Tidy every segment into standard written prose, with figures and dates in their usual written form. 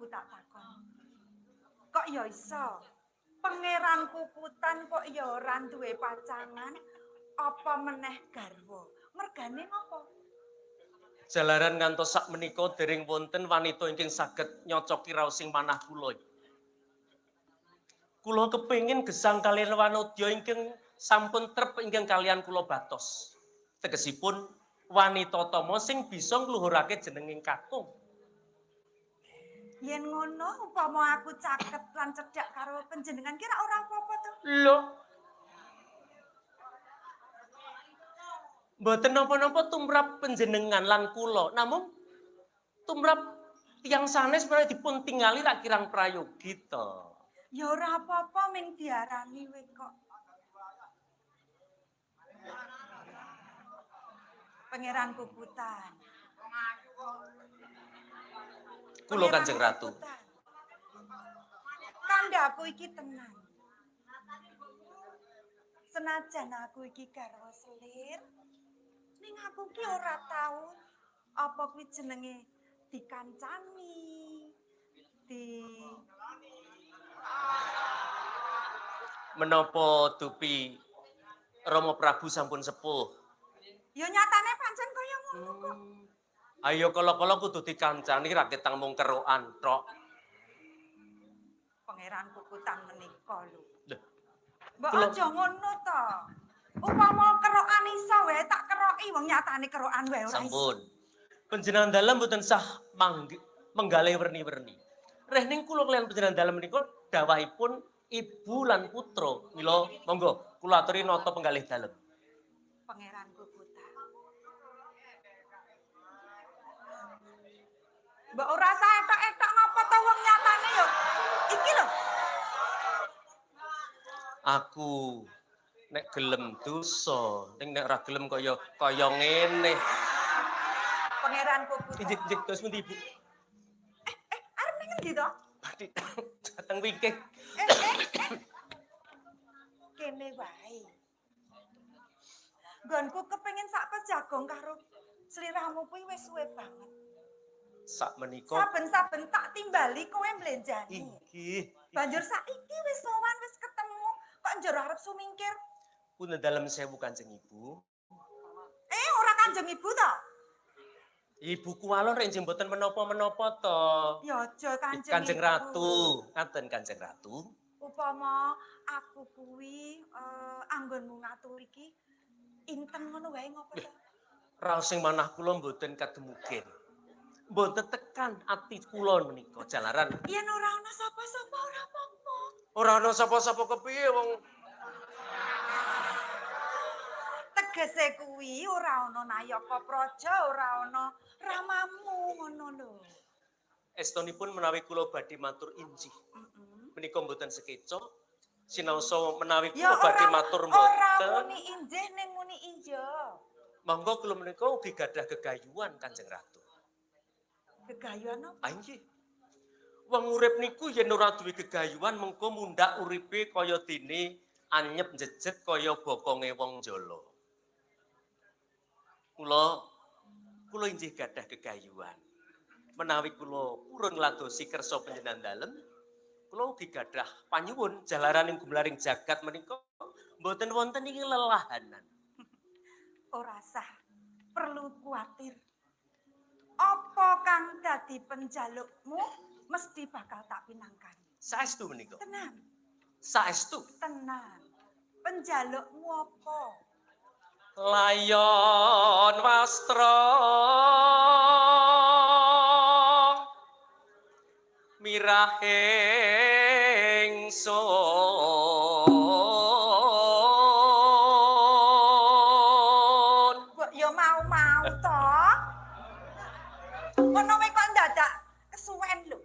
Aku tak takon. Kok ya iso? Pangeran Kukutan kok ya ora duwe pacangan, apa meneh garwa? Mergane ngopo? Jalaran ngantos sak menika dereng wonten wanita ingkang saged nyocoki raosing manah kula. Kula kepengin gesang kaliyan wanodya ingkang sampun trep ingkang kaliyan kula batos. Tegesipun wanita tama sing bisa ngluhurake jenenging kakung. Yen ngono upama aku caket lan cedhak karo panjenengan kira ora apa-apa to? Lho. Mboten napa-napa tumrap panjenengan lan kula, namung tumrap tiyang sanes menawi dipun tingali rak kirang prayogi to. Ya ora apa-apa ming diarani we kok. Pangeran Kukutan. Kula Kanjeng Ratu. Kandhaku iki tenan. Senajan aku iki garwa selir, ning aku ki ora tau apa kuwi jenenge dikancani, di Menapa dupi Rama Prabu sampun sepuh? Ya nyatane pancen kaya ngono kok. Ayo kala-kala kudu dikancani ra ketang mung kerokan tok. Pangeran Kukutan menika lho. Lho. Mbok aja ngono to. Upama kerokan iso wae tak keroki wong nyatane kerokan wae ora iso. Sampun. Panjenengan dalem mboten sah menggalih werni-werni. Reh ning kula kaliyan panjenengan dalem menika dawahipun ibu lan putra. Mila monggo kula aturi nata penggalih dalem. Pangeran Kukutan. Mbok ora usah etok-etok ngapa to wong nyatane yo. Iki lho. Aku nek gelem dosa, ning nek ora gelem kaya kaya ngene. Pangeran Kukutan. Injih, injih, terus pundi Ibu? Arep ning ngendi to? Badhe dateng wingking. Kene wae. Nggonku kepengin sak pejagong karo sliramu kuwi wis suwe banget. Sak menika Saben-saben tak timbali kowe mblenjani. inggih. Banjur saiki wis sowan wis ketemu kok njur arep sumingkir. Punten dalem sewu Kanjeng Ibu. Ora Kanjeng Ibu to? Ibu kuwalon rek nggih mboten menapa-menapa to. Ya aja Kanjeng Kanjeng Ibu. Ratu, ngaten Kanjeng Ratu. Upama aku kuwi anggonmu ngatur iki inten ngono wae ngopo to? Raos sing manah kula mboten kademuken. Mboten tekan ati kula menika jalaran. Yen ora ana sapa-sapa ora apa-apa. Ora ana sapa-sapa kepiye wong Tegese kuwi ora ana Nayaka Praja, ora ana ramamu ngono lho. Estonipun menawi kula badhe matur injih. Menika mboten sekeca. Sinaosa menawi Ya kula badhe ora matur ora mboten. muni injih ning muni iya. Monggo kula menika ugi gadah gegayuhan Kanjeng Ratu. Gegayuhan apa? Ah inggih. Wong urip niku yen ora duwe gegayuhan mengko mundhak uripe kaya dene anyep jejet kaya bokonge wong jala. Kula injih gadah gegayuhan. Menawi kula purun ngladosi kersa panjenengan dalem, kula ugi gadah panyuwun jalaran ing gumlaring jagat menika mboten wonten ing lelahanan. Ora sah perlu kuatir. Apa kang dadi penjalukmu mesti bakal tak pinangkani. Saestu menika. Tenan, Saestu. tenan. Penjalukmu apa? Layon wastra mirahing sun. Mbok ya mau-mau to. Ngono wae kok ndadak kesuwen lho.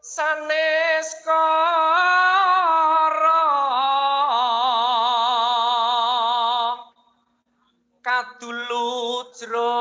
Sanes kara kadulujro